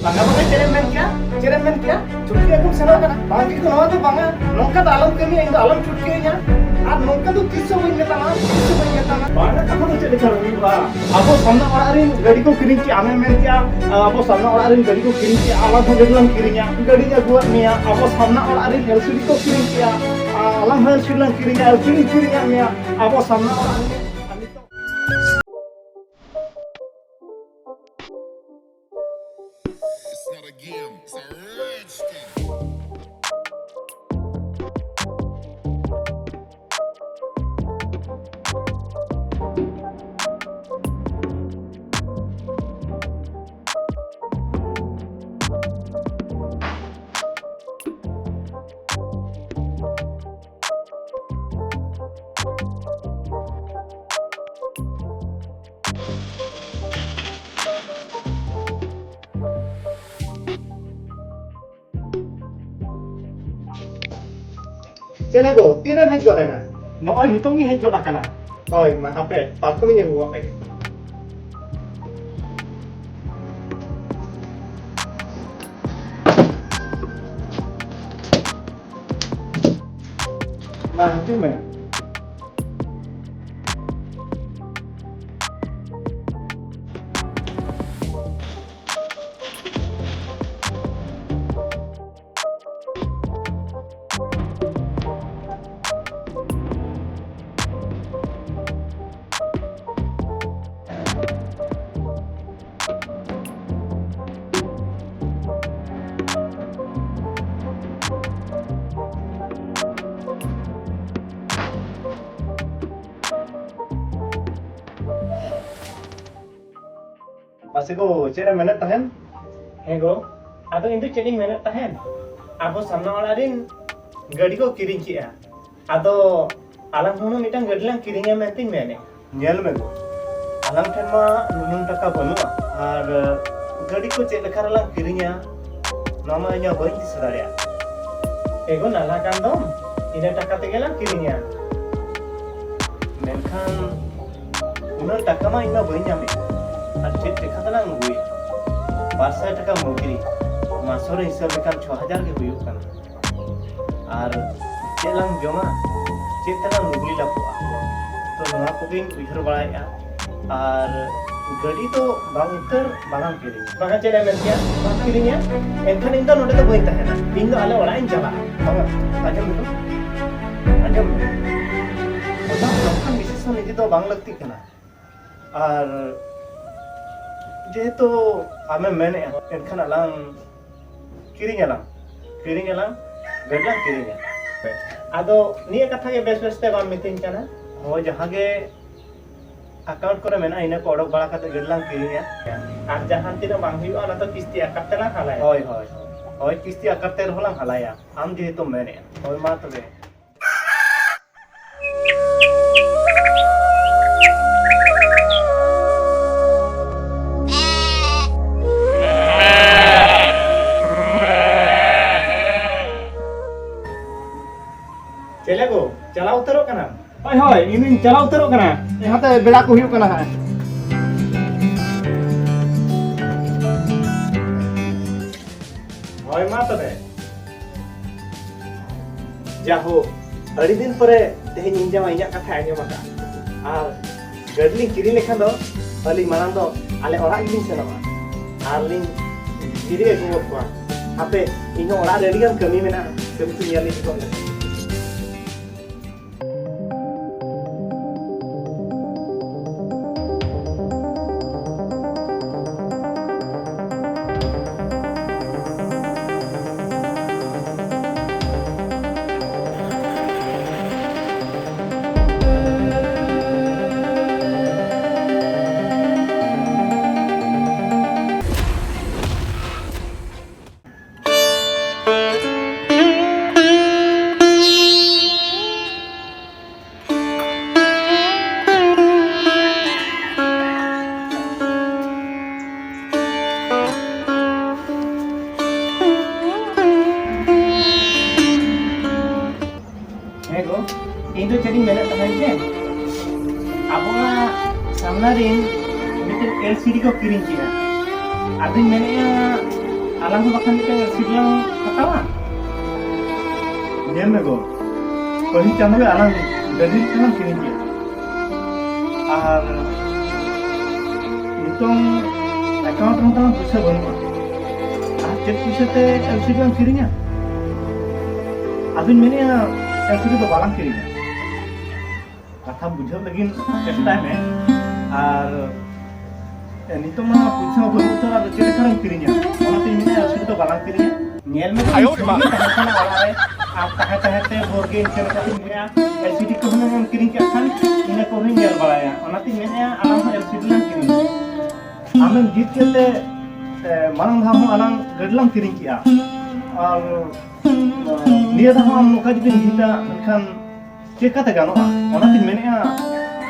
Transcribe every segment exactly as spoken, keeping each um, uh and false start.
ᱞᱟᱸᱜᱟ ᱵᱟᱝᱟ, ᱪᱮᱫ ᱮᱢ ᱢᱮᱱ ᱠᱮᱜᱼᱟ? ᱪᱮᱫ ᱮᱢ ᱢᱮᱱ ᱠᱮᱜᱼᱟ? ᱪᱷᱩᱴᱠᱤ ᱟᱹᱜᱩᱢ ᱥᱮᱱᱚᱜ ᱠᱟᱱᱟ? ᱵᱟᱝ ᱜᱮ, ᱱᱚᱣᱟ ᱫᱚ ᱵᱟᱝᱟ, ᱱᱚᱝᱠᱟ ᱫᱚ ᱟᱞᱚᱢ ᱠᱟᱹᱢᱤᱭᱟ, ᱤᱧ ᱫᱚ ᱟᱞᱚᱢ ᱪᱷᱩᱴᱠᱤᱭᱟᱹᱧᱟ᱾ ᱟᱨ ᱱᱚᱝᱠᱟ ᱫᱚ ᱛᱤᱥ ᱦᱚᱸ ᱵᱟᱹᱧ ᱢᱮᱛᱟᱢᱟ, ᱛᱤᱥ ᱦᱚᱸ ᱵᱟᱹᱧ ᱢᱮᱛᱟᱢᱟ᱾ ᱵᱟᱝᱟ, ᱠᱟᱛᱷᱟ ᱫᱚ ᱪᱮᱫ ᱞᱮᱠᱟ ᱦᱩᱭᱩᱜᱼᱟ? ᱟᱵᱚ ᱥᱟᱢᱱᱟ ᱚᱲᱟᱜ ᱨᱮᱱ ᱜᱟᱹᱰᱤ ᱠᱚ ᱠᱤᱨᱤᱧ ᱠᱮᱜᱼᱟ, ᱟᱢᱮᱢ ᱢᱮᱱ ᱠᱮᱜᱼᱟ, ᱟᱵᱚ ᱥᱟᱢᱱᱟ ᱚᱲᱟᱜ ᱨᱮᱱ ᱜᱟᱹᱰᱤ ᱠᱚ ᱠᱤᱨᱤᱧ ᱠᱮᱜᱼᱟ, ᱟᱞᱟᱝ ᱦᱚᱸ ᱜᱟᱹᱰᱤ ᱞᱟᱝ ᱠᱤᱨᱤᱧᱟ, ᱜᱟᱹᱰᱤᱧ ᱟᱹᱜᱩᱣᱟᱫ ᱢᱮᱭᱟ᱾ ᱟᱵᱚ ᱥᱟᱢᱱᱟ ᱚᱲᱟᱜ ᱨᱮᱱ ᱮᱞ ᱥᱤ ᱰᱤ ᱠᱚ ᱠᱤᱨᱤᱧ ᱠᱮᱜᱼᱟ, ᱟᱞᱟᱝ ᱦᱚᱸ ᱮᱞ ᱥᱤ ᱰᱤ ᱞᱟᱝ ᱠᱤᱨᱤᱧᱟ, ᱮᱞ ᱥᱤ ᱰᱤᱧ ᱠᱤᱨᱤᱧᱟᱫ ᱢᱮᱭᱟ᱾ ᱟᱵᱚ ᱥᱟᱢᱱᱟ ᱚᱲᱟᱜ ᱨᱮᱱ, ᱟᱨ ᱱᱤᱛᱚᱜ It's not a game, it's a rich thing. ᱪᱮᱞᱮ ᱜᱳ, ᱛᱤᱨᱮᱢ ᱦᱮᱡ ᱜᱚᱫ ᱮᱱᱟ? ᱱᱚᱜᱼᱚᱭ ᱱᱤᱛᱚᱝ ᱜᱤᱧ ᱦᱮᱡ ᱜᱚᱫ ᱟᱠᱟᱱᱟ᱾ ᱦᱳᱭ, ᱢᱟ ᱦᱟᱯᱮ, ᱯᱟᱨᱠᱚᱢᱤᱧ ᱟᱹᱜᱩ ᱜᱚᱫ ᱞᱮᱜᱮ᱾ ᱢᱟ, ᱦᱤᱡᱩᱜ ᱢᱮ᱾ ᱢᱟᱥᱮ ᱜᱳ, ᱪᱮᱫ ᱮᱢ ᱢᱮᱱᱮᱫ ᱛᱟᱦᱮᱱ? ᱦᱮᱸ ᱜᱳ, ᱟᱫᱚ ᱤᱧ ᱫᱚ ᱪᱮᱫ ᱤᱧ ᱢᱮᱱᱮᱫ ᱛᱟᱦᱮᱱ, ᱟᱵᱚ ᱥᱟᱢᱱᱟ ᱚᱲᱟᱜ ᱨᱮᱱ ᱜᱟᱹᱰᱤ ᱠᱚ ᱠᱤᱨᱤᱧ ᱠᱮᱜᱼᱟ, ᱟᱫᱚ ᱟᱞᱟᱝ ᱦᱚᱸ ᱦᱩᱱᱟᱹᱝ ᱢᱤᱫᱴᱟᱝ ᱜᱟᱹᱰᱤ ᱞᱟᱝ ᱠᱤᱨᱤᱧᱟ ᱢᱮᱱᱛᱮᱧ ᱢᱮᱱᱮᱫ᱾ ᱧᱮᱞ ᱢᱮ ᱜᱳ, ᱟᱞᱟᱝ ᱴᱷᱮᱱ ᱢᱟ ᱱᱩᱱᱟᱹᱝ ᱴᱟᱠᱟ ᱵᱟᱹᱱᱩᱜᱼᱟ, ᱟᱨ ᱜᱟᱹᱰᱤ ᱠᱚ ᱪᱮᱫ ᱞᱮᱠᱟ ᱨᱮᱞᱟᱝ ᱠᱤᱨᱤᱧᱟ, ᱱᱚᱣᱟ ᱢᱟ ᱤᱧ ᱦᱚᱸ ᱵᱟᱹᱧ ᱫᱤᱥᱟᱹ ᱫᱟᱲᱮᱭᱟᱜ᱾ ᱮ ᱜᱳ, ᱱᱟᱞᱦᱟ ᱠᱟᱱ ᱫᱚᱢ, ᱤᱱᱟᱹ ᱴᱟᱠᱟ ᱛᱮᱜᱮ ᱞᱟᱝ ᱠᱤᱨᱤᱧᱟ᱾ ᱢᱮᱱᱠᱷᱟᱱ ᱩᱱᱟᱹᱜ ᱴᱟᱠᱟ ᱢᱟ ᱤᱧ ᱢᱟ ᱵᱟᱹᱧ ᱧᱟᱢᱮᱫ, ᱟᱨ ᱪᱮᱫ ᱞᱮᱠᱟ ᱛᱮᱞᱟᱝ ᱟᱹᱜᱩᱭᱟ? ᱵᱟᱨ ᱥᱟᱭ ᱴᱟᱠᱟ ᱢᱚᱡᱩᱨᱤ, ᱢᱟᱥᱚ ᱨᱮ ᱦᱤᱥᱟᱹᱵ ᱞᱮᱠᱷᱟᱱ ᱪᱷᱚ ᱦᱟᱡᱟᱨ ᱜᱮ ᱦᱩᱭᱩᱜ ᱠᱟᱱᱟ᱾ ᱟᱨ ᱪᱮᱫ ᱞᱟᱝ ᱡᱚᱢᱟ, ᱪᱮᱫ ᱛᱮᱞᱟᱝ ᱞᱩᱜᱽᱲᱤ ᱞᱟᱯᱚᱜᱼᱟ? ᱛᱚ, ᱱᱚᱣᱟ ᱠᱚᱜᱮᱧ ᱩᱭᱦᱟᱹᱨ ᱵᱟᱲᱟᱭᱮᱫᱼᱟ᱾ ᱟᱨ ᱜᱟᱹᱰᱤ ᱫᱚ ᱵᱟᱝ ᱩᱛᱟᱹᱨ ᱵᱟᱞᱟᱝ ᱠᱤᱨᱤᱧᱟ᱾ ᱵᱟᱝᱟ, ᱪᱮᱫ ᱮᱢ ᱢᱮᱱ ᱠᱮᱭᱟ? ᱵᱟᱝ ᱠᱤᱨᱤᱧᱟ? ᱮᱱᱠᱷᱟᱱ ᱤᱧ ᱫᱚ ᱱᱚᱰᱮ ᱫᱚ ᱵᱟᱹᱧ ᱛᱟᱦᱮᱱᱟ, ᱤᱧ ᱫᱚ ᱟᱞᱮ ᱚᱲᱟᱜ ᱤᱧ ᱪᱟᱞᱟᱜᱼᱟ᱾ ᱵᱟᱝᱟ, ᱟᱸᱡᱚᱢ ᱢᱮ ᱛᱚ, ᱟᱸᱡᱚᱢ ᱢᱮ᱾ ᱚᱱᱟ ᱱᱚᱝᱠᱟᱱ ᱰᱤᱥᱤᱥᱚᱱ ᱤᱫᱤ ᱫᱚ ᱵᱟᱝ ᱞᱟᱹᱠᱛᱤ ᱠᱟᱱᱟ᱾ ᱟᱨ ᱡᱮᱦᱮᱛᱩ ᱟᱢᱮᱢ ᱢᱮᱱᱮᱫᱼᱟ, ᱮᱱᱠᱷᱟᱱ ᱟᱞᱟᱝ ᱠᱤᱨᱤᱧ ᱟᱞᱟᱝ, ᱠᱤᱨᱤᱧ ᱟᱞᱟᱝ, ᱜᱟᱹᱰᱤ ᱞᱟᱝ ᱠᱤᱨᱤᱧᱟ᱾ ᱟᱫᱚ ᱱᱤᱭᱟᱹ ᱠᱟᱛᱷᱟ ᱜᱮ ᱵᱮᱥ ᱵᱮᱥ ᱛᱮ ᱵᱟᱢ ᱢᱤᱛᱟᱹᱧ ᱠᱟᱱᱟ᱾ ᱦᱳᱭ, ᱡᱟᱦᱟᱸ ᱜᱮ ᱟᱠᱟᱣᱩᱱᱴ ᱠᱚᱨᱮ ᱢᱮᱱᱟᱜᱼᱟ, ᱤᱱᱟᱹ ᱠᱚ ᱚᱰᱚᱠ ᱵᱟᱲᱟ ᱠᱟᱛᱮ ᱜᱟᱹᱰᱤ ᱞᱟᱝ ᱠᱤᱨᱤᱧᱟ᱾ ᱟᱨ ᱡᱟᱦᱟᱸ ᱛᱤᱱᱟᱹᱜ ᱵᱟᱝ ᱦᱩᱭᱩᱜᱼᱟ, ᱚᱱᱟ ᱫᱚ ᱠᱤᱥᱛᱤ ᱟᱠᱟᱨ ᱛᱮᱞᱟᱝ ᱦᱟᱞᱟᱭᱟ᱾ ᱦᱳᱭ, ᱦᱳᱭ, ᱦᱳᱭ᱾ ᱦᱳᱭ, ᱠᱤᱥᱛᱤ ᱟᱠᱟᱨ ᱛᱮ ᱨᱮᱦᱚᱸ ᱞᱟᱝ ᱦᱟᱞᱟᱭᱟ, ᱟᱢ ᱡᱮᱦᱮᱛᱩᱢ ᱢᱮᱱᱮᱫᱼᱟ᱾ ᱦᱳᱭ, ᱢᱟ ᱛᱚᱵᱮ᱾ ᱪᱮᱞᱮ ᱜᱳ, ᱪᱟᱞᱟᱣ ᱩᱛᱟᱹᱨᱚᱜ ᱠᱟᱱᱟᱢ? ᱦᱳᱭ, ᱦᱳᱭ, ᱤᱧ ᱫᱩᱧ ᱪᱟᱞᱟᱣ ᱩᱛᱟᱹᱨᱚᱜ ᱠᱟᱱᱟ᱾ ᱦᱟᱱᱛᱮ ᱵᱮᱲᱟ ᱠᱚ ᱦᱩᱭᱩᱜ ᱠᱟᱱᱟ ᱦᱟᱸᱜ᱾ ᱦᱳᱭ, ᱢᱟ ᱛᱚᱵᱮ᱾ ᱡᱟᱦᱳᱠ, ᱟᱹᱰᱤ ᱫᱤᱱ ᱯᱚᱨᱮ ᱛᱮᱦᱮᱧ ᱤᱧ ᱡᱟᱶᱟᱭ ᱤᱧᱟᱹᱜ ᱠᱟᱛᱷᱟᱭ ᱟᱸᱡᱚᱢ ᱟᱠᱟᱫᱼᱟ᱾ ᱟᱨ ᱜᱟᱹᱰᱤ ᱞᱤᱧ ᱠᱤᱨᱤᱧ ᱞᱮᱠᱷᱟᱱ ᱫᱚ ᱟᱹᱞᱤᱧ ᱢᱟᱲᱟᱝ ᱫᱚ ᱟᱞᱮ ᱚᱲᱟᱜ ᱜᱮᱞᱤᱧ ᱥᱮᱱᱚᱜᱼᱟ᱾ ᱟᱨ ᱞᱤᱧ ᱠᱤᱨᱤᱧ ᱟᱹᱜᱩ ᱜᱚᱫ ᱠᱚᱣᱟ᱾ ᱦᱟᱯᱮ, ᱤᱧ ᱦᱚᱸ ᱚᱲᱟᱜ ᱨᱮ ᱟᱹᱰᱤ ᱜᱟᱱ ᱠᱟᱹᱢᱤ ᱢᱮᱱᱟᱜᱼᱟ, ᱠᱟᱹᱢᱤ ᱠᱚ ᱧᱮᱞ ᱤᱫᱤ ᱜᱚᱫ ᱞᱮᱜᱮ᱾ ᱦᱮᱸ ᱜᱳ, ᱤᱧ ᱫᱚ ᱪᱮᱫ ᱤᱧ ᱢᱮᱱᱮᱫ ᱛᱟᱦᱮᱸᱫ ᱡᱮ, ᱟᱵᱚᱣᱟᱜ ᱥᱟᱢᱱᱟ ᱨᱮ ᱢᱤᱫᱴᱮᱱ ᱮᱞ ᱥᱤ ᱰᱤ ᱠᱚ ᱠᱤᱨᱤᱧ ᱠᱮᱜᱼᱟ᱾ ᱟᱫᱚᱧ ᱢᱮᱱᱮᱫᱼᱟ, ᱟᱞᱟᱝ ᱦᱚᱸ ᱵᱟᱠᱷᱟᱱ ᱢᱤᱫᱴᱟᱝ ᱮᱞ ᱥᱤ ᱰᱤ ᱞᱟᱝ ᱦᱟᱛᱟᱣᱟ᱾ ᱧᱮᱞ ᱢᱮ ᱜᱚ, ᱯᱟᱹᱦᱤᱞ ᱪᱟᱸᱫᱳ ᱨᱮ ᱟᱞᱟᱝ ᱜᱟᱹᱰᱤ ᱢᱤᱫᱴᱟᱝ ᱞᱟᱝ ᱠᱤᱨᱤᱧ ᱠᱮᱫᱼᱟ᱾ ᱟᱨ ᱱᱤᱛᱚᱝ ᱮᱠᱟᱣᱩᱱᱴ ᱨᱮᱦᱚᱸ ᱛᱟᱞᱟᱝ ᱯᱩᱭᱥᱟᱹ ᱵᱟᱹᱱᱩᱜᱼᱟ᱾ ᱟᱨ ᱪᱮᱫ ᱯᱩᱭᱥᱟᱹ ᱛᱮ ᱮᱞ ᱥᱤ ᱰᱤ ᱞᱟᱝ ᱠᱤᱨᱤᱧᱟ? ᱟᱫᱚᱧ ᱢᱮᱱᱮᱫᱼᱟ, ᱮᱞ ᱥᱤ ᱰᱤ ᱫᱚ ᱵᱟᱞᱟᱝ ᱠᱤᱨᱤᱧᱟ᱾ ᱠᱟᱛᱷᱟ ᱵᱩᱡᱷᱟᱹᱣ ᱞᱟᱹᱜᱤᱫ ᱪᱮᱥᱴᱟᱭ ᱢᱮ᱾ ᱟᱨ ᱱᱤᱛᱚᱜ ᱢᱟ ᱯᱩᱭᱥᱟᱹ ᱦᱚᱸ ᱵᱟᱹᱱᱩᱜ ᱛᱚ, ᱟᱨ ᱪᱮᱫ ᱞᱮᱠᱟᱨᱮᱢ ᱠᱤᱨᱤᱧᱟ? ᱚᱱᱟᱛᱮᱧ ᱢᱮᱱᱟ, ᱮᱞ ᱥᱤ ᱰᱤ ᱫᱚ ᱵᱟᱞᱟᱝ ᱠᱤᱨᱤᱧᱟ᱾ ᱧᱮᱞ ᱢᱮ, ᱟᱭᱳ ᱨᱮ ᱢᱟ᱾ ᱛᱟᱦᱮᱸ ᱠᱟᱱᱟ ᱚᱲᱟᱜ ᱨᱮ, ᱟᱨ ᱛᱟᱦᱮᱸ ᱛᱟᱦᱮᱸ ᱛᱮ ᱵᱷᱳᱨ ᱜᱮ ᱤᱱᱠᱟᱹ ᱞᱮᱠᱟᱛᱮᱧ ᱢᱮᱱᱟ, ᱮᱞ ᱥᱤ ᱰᱤ ᱠᱚ ᱦᱩᱱᱟᱹᱝ ᱮᱢ ᱠᱤᱨᱤᱧ ᱠᱟᱜ ᱠᱷᱟᱱ, ᱤᱱᱟᱹ ᱠᱚᱦᱚᱸᱧ ᱧᱮᱞ ᱵᱟᱲᱟᱭᱟ᱾ ᱚᱱᱟᱛᱮᱧ ᱢᱮᱱᱮᱫᱼᱟ, ᱟᱞᱟᱝ ᱦᱚᱸ ᱮᱞ ᱥᱤ ᱰᱤ ᱞᱟᱝ ᱠᱤᱨᱤᱧᱟ᱾ ᱟᱢᱮᱢ ᱡᱤᱛ ᱠᱮᱫ ᱛᱮ, ᱮ, ᱢᱟᱲᱟᱝ ᱫᱷᱟᱣ ᱦᱚᱸ ᱟᱞᱟᱝ ᱜᱟᱹᱰᱤ ᱞᱟᱝ ᱠᱤᱨᱤᱧ ᱠᱮᱜᱼᱟ, ᱟᱨ ᱱᱤᱭᱟᱹ ᱫᱷᱟᱣ ᱦᱚᱸ ᱟᱢ ᱱᱚᱝᱠᱟ ᱡᱩᱫᱤᱢ ᱡᱤᱛᱟ, ᱮᱱᱠᱷᱟᱱ ᱪᱮᱠᱟᱛᱮ ᱜᱟᱱᱚᱜᱼᱟ? ᱚᱱᱟᱛᱤᱧ ᱢᱮᱱᱮᱫᱼᱟ,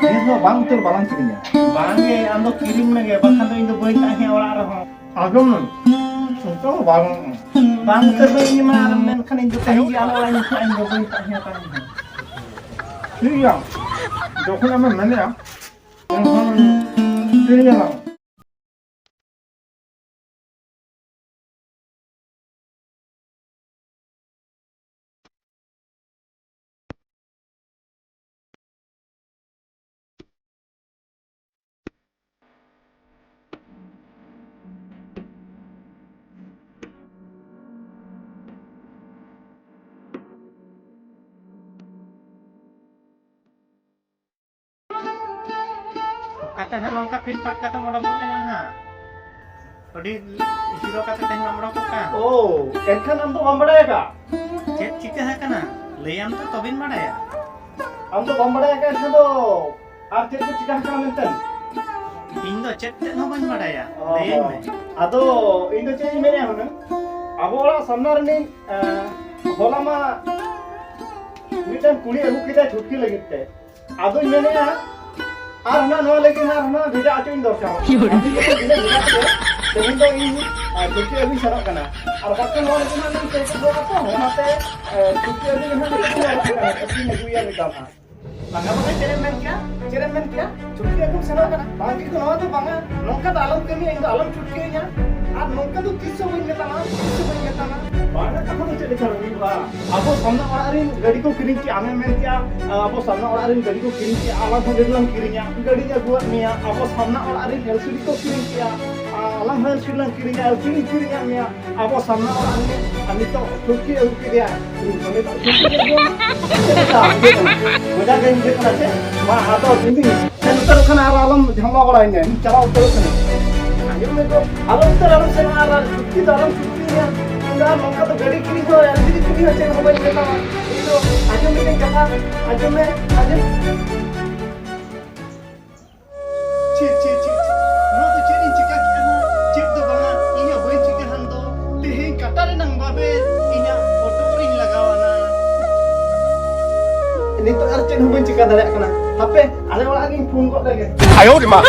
ᱱᱤᱭᱟᱹ ᱫᱷᱟᱣ ᱵᱟᱝ ᱩᱛᱟᱹᱨ ᱵᱟᱞᱟᱝ ᱠᱤᱨᱤᱧᱟ᱾ ᱵᱟᱝᱜᱮ, ᱟᱢ ᱫᱚ ᱠᱤᱨᱤᱧ ᱢᱮᱜᱮ, ᱵᱟᱠᱷᱟᱱ ᱫᱚ ᱤᱧ ᱫᱚ ᱵᱟᱹᱧ ᱛᱟᱦᱮᱸ ᱚᱲᱟᱜ ᱨᱮᱦᱚᱸ᱾ ᱟᱸᱡᱚᱢ ᱢᱮ, ᱚᱱᱠᱟ ᱫᱚ ᱵᱟᱝ ᱜᱟᱱᱚᱜᱼᱟ᱾ ᱵᱟᱝ ᱩᱛᱟᱹᱨ ᱫᱚ ᱤᱧ ᱢᱟ ᱟᱨ ᱢᱮᱱᱠᱷᱟᱱ ᱤᱧ ᱫᱚ ᱛᱟᱦᱮᱸ ᱜᱮ ᱟᱞᱮ ᱚᱲᱟᱜ ᱤᱧ ᱪᱟᱞᱟᱜᱼᱟ, ᱤᱧ ᱫᱚ ᱵᱟᱹᱧ ᱛᱟᱦᱮᱸ ᱛᱟᱦᱮᱸ᱾ ᱴᱷᱤᱠ ᱜᱮᱭᱟ, ᱡᱚᱠᱷᱚᱱ ᱟᱢᱮᱢ ᱢᱮᱱᱮᱫᱼᱟ, ᱮᱱᱠᱷᱟᱱ ᱠᱤᱨᱤᱧ ᱟᱞᱟᱝ᱾ ᱚᱠᱟᱛᱮ ᱱᱟᱦᱟᱜ ᱱᱚᱝᱠᱟ ᱯᱷᱤᱴ ᱯᱷᱟᱴ ᱠᱟᱛᱮᱢ ᱚᱰᱚᱠᱚᱜ ᱠᱟᱱᱟ ᱱᱟᱦᱟᱜ? ᱟᱹᱰᱤ ᱡᱤᱨᱟᱹᱣ ᱠᱟᱛᱮ ᱛᱮᱦᱮᱧ ᱢᱟᱢ ᱚᱰᱚᱠᱚᱜ ᱠᱟᱱ᱾ ᱳ, ᱮᱱᱠᱷᱟᱱ ᱟᱢ ᱫᱚ ᱵᱟᱢ ᱵᱟᱲᱟᱭ ᱟᱠᱟᱫ? ᱪᱮᱫ ᱪᱤᱠᱟᱹ ᱟᱠᱟᱱᱟ? ᱞᱟᱹᱭᱟᱢ ᱛᱚ ᱛᱚᱵᱮᱧ ᱵᱟᱲᱟᱭᱟ᱾ ᱟᱢ ᱫᱚ ᱵᱟᱢ ᱵᱟᱲᱟᱭ ᱟᱠᱟᱫ ᱮᱱᱠᱷᱟᱱ ᱫᱚ ᱟᱨ ᱪᱮᱫ ᱠᱚ ᱪᱤᱠᱟ ᱟᱠᱟᱱᱟ ᱢᱮᱱᱛᱮ? ᱤᱧ ᱫᱚ ᱪᱮᱫ ᱛᱮᱫ ᱦᱚᱸ ᱵᱟᱹᱧ ᱵᱟᱲᱟᱭᱟ᱾ ᱚ, ᱞᱟᱹᱭᱟᱹᱧ ᱢᱮ᱾ ᱟᱫᱚ ᱤᱧ ᱫᱚ ᱪᱮᱫ ᱤᱧ ᱢᱮᱱᱮᱫᱼᱟ ᱦᱩᱱᱟᱹᱝ, ᱟᱵᱚ ᱚᱲᱟᱜ ᱥᱟᱢᱱᱟ ᱨᱤᱱᱤᱡ, ᱮ, ᱦᱚᱞᱟ ᱢᱟ ᱢᱤᱫᱴᱟᱝ ᱠᱩᱲᱤ ᱟᱹᱜᱩ ᱠᱮᱫᱟᱭ ᱪᱷᱩᱴᱠᱤ ᱞᱟᱹᱜᱤᱫ ᱛᱮ᱾ ᱟᱫᱚᱧ ᱢᱮᱱᱮᱫᱼᱟ, ᱟᱨ ᱦᱟᱱᱟ ᱱᱚᱣᱟ ᱞᱟᱹᱜᱤᱫ ᱦᱟᱸᱜ ᱦᱟᱱᱟ ᱵᱷᱮᱡᱟ ᱦᱚᱪᱚᱧ ᱫᱚᱨᱠᱟᱨᱚᱜ ᱠᱟᱱᱟ᱾ ᱟᱫᱚᱧ ᱢᱮᱱᱮᱫᱼᱟ, ᱵᱷᱮᱡᱟ ᱦᱚᱪᱚ᱾ ᱛᱮᱦᱮᱧ ᱫᱚ ᱤᱧ, ᱮ, ᱪᱷᱩᱴᱠᱤ ᱟᱹᱜᱩᱧ ᱥᱮᱱᱚᱜ ᱠᱟᱱᱟ᱾ ᱟᱨ ᱵᱟᱠᱷᱟᱱ ᱱᱚᱣᱟ ᱞᱟᱹᱜᱤᱫ ᱦᱟᱸᱜ ᱤᱧ ᱪᱮᱫ ᱠᱚ ᱟᱠᱚ, ᱚᱱᱟᱛᱮ, ᱮ, ᱪᱷᱩᱴᱠᱤ ᱟᱹᱜᱩ ᱜᱮ ᱦᱟᱸᱜ ᱱᱤᱛᱚᱜ ᱤᱧ ᱟᱹᱜᱩᱭᱟ ᱢᱮᱛᱟᱢ ᱦᱟᱸᱜ᱾ ᱵᱟᱝᱟ, ᱵᱟᱝᱟ, ᱪᱮᱫ ᱮᱢ ᱢᱮᱱ ᱠᱮᱜᱼᱟ? ᱪᱮᱫ ᱮᱢ ᱢᱮᱱ ᱠᱮᱜᱼᱟ? ᱪᱷᱩᱴᱠᱤ ᱟᱹᱜᱩᱢ ᱥᱮᱱᱚᱜ ᱠᱟᱱᱟ? ᱵᱟᱝ ᱠᱤ, ᱱᱚᱣᱟ ᱫᱚ ᱵᱟᱝᱟ, ᱱᱚᱝᱠᱟ ᱫᱚ ᱟᱞᱚᱢ ᱠᱟᱹᱢᱤᱭᱟ, ᱤᱧ ᱫᱚ ᱟᱞᱚᱢ ᱪᱷᱩᱴᱠᱤᱭᱟᱹᱧᱟ᱾ ᱟᱨ ᱱᱚᱝᱠᱟ ᱫᱚ ᱛᱤᱥ ᱦᱚᱸ ᱵᱟᱹᱧ ᱢᱮᱛᱟᱢᱟ, ᱛᱤᱥ ᱦᱚᱸ ᱵᱟᱹᱧ ᱢᱮᱛᱟᱢᱟ᱾ ᱵᱟᱝᱟ, ᱠᱟᱛᱷᱟ ᱫᱚ ᱪᱮᱫ ᱞᱮᱠᱟ ᱦᱩᱭᱩᱜᱼᱟ? ᱟᱵᱚ ᱥᱟᱢᱱᱟ ᱚᱲᱟᱜ ᱨᱮᱱ ᱜᱟᱹᱰᱤ ᱠᱚ ᱠᱤᱨᱤᱧ ᱠᱮᱜᱼᱟ, ᱟᱢᱮᱢ ᱢᱮᱱ ᱠᱮᱜᱼᱟ, ᱟᱵᱚ ᱥᱟᱢᱱᱟ ᱚᱲᱟᱜ ᱨᱮᱱ ᱜᱟᱹᱰᱤ ᱠᱚ ᱠᱤᱨᱤᱧ ᱠᱮᱜᱼᱟ, ᱟᱞᱟᱝ ᱦᱚᱸ ᱜᱟᱹᱰᱤ ᱞᱟᱝ ᱠᱤᱨᱤᱧᱟ, ᱜᱟᱹᱰᱤᱧ ᱟᱹᱜᱩᱣᱟᱫ ᱢᱮᱭᱟ᱾ ᱟᱵᱚ ᱥᱟᱢᱱᱟ ᱚᱲᱟᱜ ᱨᱮᱱ ᱮᱞ ᱥᱤ ᱰᱤ ᱠᱚ ᱠᱤᱨᱤᱧ ᱠᱮᱜᱼᱟ, ᱟᱞᱟᱝ ᱦᱚᱸ ᱮᱞ ᱥᱤ ᱰᱤ ᱞᱟᱝ ᱠᱤᱨᱤᱧᱟ, ᱮᱞ ᱥᱤ ᱰᱤᱧ ᱠᱤᱨᱤᱧᱟᱫ ᱢᱮᱭᱟ᱾ ᱟᱵᱚ ᱥᱟᱢᱱᱟ ᱚᱲᱟᱜ ᱨᱤᱱᱤᱡ ᱟᱨ ᱱᱤᱛᱚᱜ ᱪᱷᱩᱴᱠᱤ ᱟᱹᱜᱩ ᱠᱮᱫᱮᱭᱟ᱾ ᱩᱱᱤ ᱫᱚ ᱱᱤᱛᱚᱜ ᱪᱷᱩᱴᱠᱤ ᱟᱹᱜᱩ ᱪᱮᱫ ᱞᱮᱠᱟ ᱵᱩᱡᱷᱟᱹᱜ ᱠᱟᱱᱟ? ᱢᱚᱡᱟ ᱜᱮ ᱵᱩᱡᱷᱟᱹᱜ ᱠᱟᱱᱟ ᱪᱮ? ᱢᱟ ᱟᱫᱚ ᱤᱧ ᱫᱩᱧ ᱥᱮᱱ ᱩᱛᱟᱹᱨᱚᱜ ᱠᱟᱱᱟ ᱟᱨ ᱟᱞᱚᱢ ᱡᱷᱟᱢᱞᱟ ᱵᱟᱲᱟᱭᱤᱧᱟ, ᱤᱧ ᱪᱟᱞᱟᱣ ᱩᱛᱟᱹᱨᱚᱜ ᱠᱟᱱᱟ᱾ ᱟᱸᱡᱚᱢ ᱢᱮ ᱜᱚ, ᱟᱞᱚᱢ ᱩᱛᱟᱹᱨ, ᱟᱞᱚᱢ ᱥᱮᱱᱚᱜᱼᱟ ᱟᱨ ᱪᱷᱩᱴᱠᱤ ᱫᱚ ᱟᱞᱚᱢ ᱪᱷᱩᱴᱠᱤᱭᱟ᱾ ᱤᱧ ᱫᱚ ᱟᱨ ᱱᱚᱝᱠᱟ ᱫᱚ ᱜᱟᱹᱰᱤ ᱠᱤᱨᱤᱧ ᱦᱚᱸ ᱮᱞ ᱥᱤ ᱰᱤ ᱠᱤᱨᱤᱧ ᱦᱚᱸ ᱪᱮᱫ ᱦᱚᱸ ᱵᱟᱹᱧ ᱢᱮᱛᱟᱢᱟ᱾ ᱤᱧ ᱫᱚ ᱟᱸᱡᱚᱢ ᱢᱤᱫᱴᱮᱱ ᱠᱟᱛᱷᱟ, ᱟᱸᱡᱚᱢ ᱢᱮ, ᱟᱸᱡᱚᱢ᱾ ᱪᱷᱤ, ᱪᱷᱤ, ᱪᱷᱤ, ᱪᱷᱤ᱾ ᱱᱚᱣᱟ ᱫᱚ ᱪᱮᱫ ᱤᱧ ᱪᱤᱠᱟ ᱠᱮᱫᱼᱟ ᱱᱟ? ᱪᱮᱫ ᱫᱚ ᱵᱟᱝᱟ, ᱤᱧ ᱦᱚᱸ ᱵᱟᱹᱧ ᱪᱤᱠᱟ ᱦᱟᱱ ᱫᱚ᱾ ᱛᱮᱦᱮᱧ ᱠᱟᱴᱟ ᱨᱮᱱᱟᱝ ᱵᱟᱵᱮᱨ ᱤᱧᱟᱜ ᱦᱚᱴᱚᱜ ᱨᱤᱧ ᱞᱟᱜᱟᱣ ᱟᱱᱟ᱾ ᱱᱤᱛᱚᱜ ᱟᱨ ᱪᱮᱫ ᱦᱚᱸ ᱵᱟᱹᱧ ᱪᱤᱠᱟ ᱫᱟᱲᱮᱭᱟᱜ ᱠᱟᱱᱟ᱾ ᱦᱟᱯᱮ, ᱟᱞᱮ ᱚᱲᱟᱜ ᱜᱤᱧ ᱯᱷᱳᱱ ᱜᱚᱫ ᱞᱮᱜᱮ᱾ ᱟᱭᱳ ᱨᱮ ᱢᱟ᱾